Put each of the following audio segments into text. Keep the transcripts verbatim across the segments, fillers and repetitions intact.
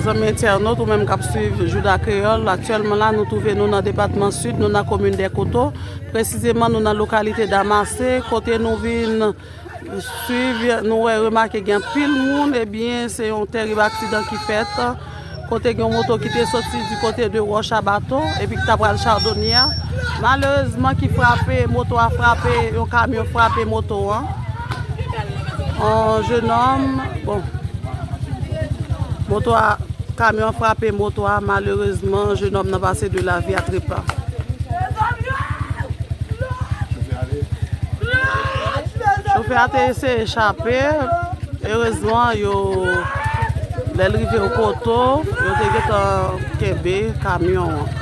Zanmi entènot, ou menm k ap swiv Jouda Kreyòl, aktyèlman la, nou twouve nou nan depatman Sid, nou nan komin Dèkoto. Presizeman, nou nan lokalite Damase, kote nou vin swiv, nou wè, remake gen anpil moun, ebyen, se yon tèrib aksidan ki fèt, kote gen yon moto ki te soti di kote de Wòch a Bato, epi ki ta pral Chadonyè. Malerezman, ki frape, moto a frape, yon kamyon frape moto an. Yon jenòm, bon, moto a, kamyon an frape moto a, malerezman, jenòm nan pase de lavi a trepa. Chofè a te eseye chape, erezman, yo, lè l rive Okoto, yo te gentan kenbe kamyon an.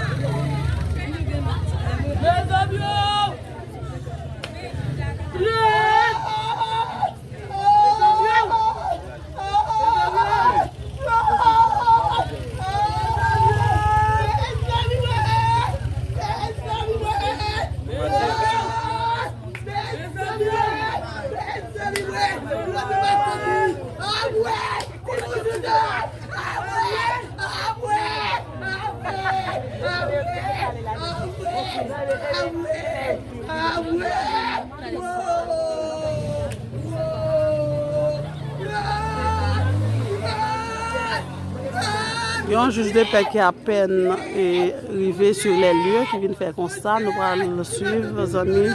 Yon jij de pè ki apèn e, rive sur les lieux, ki vin fè konsta. Nou pral swiv, zanmi,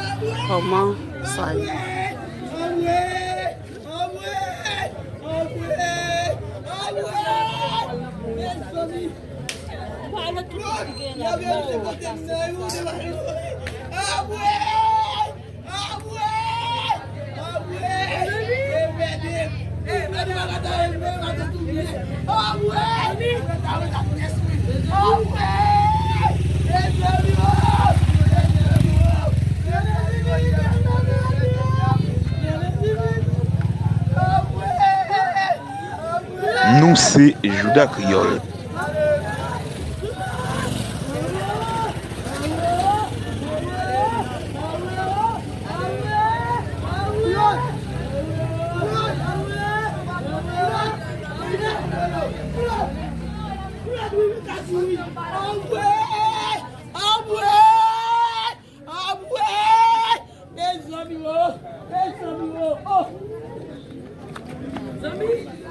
kòman sa ye. Nou se Jouda Kreyòl. Mezanmi o, mezanmi o, oh. Zanmi.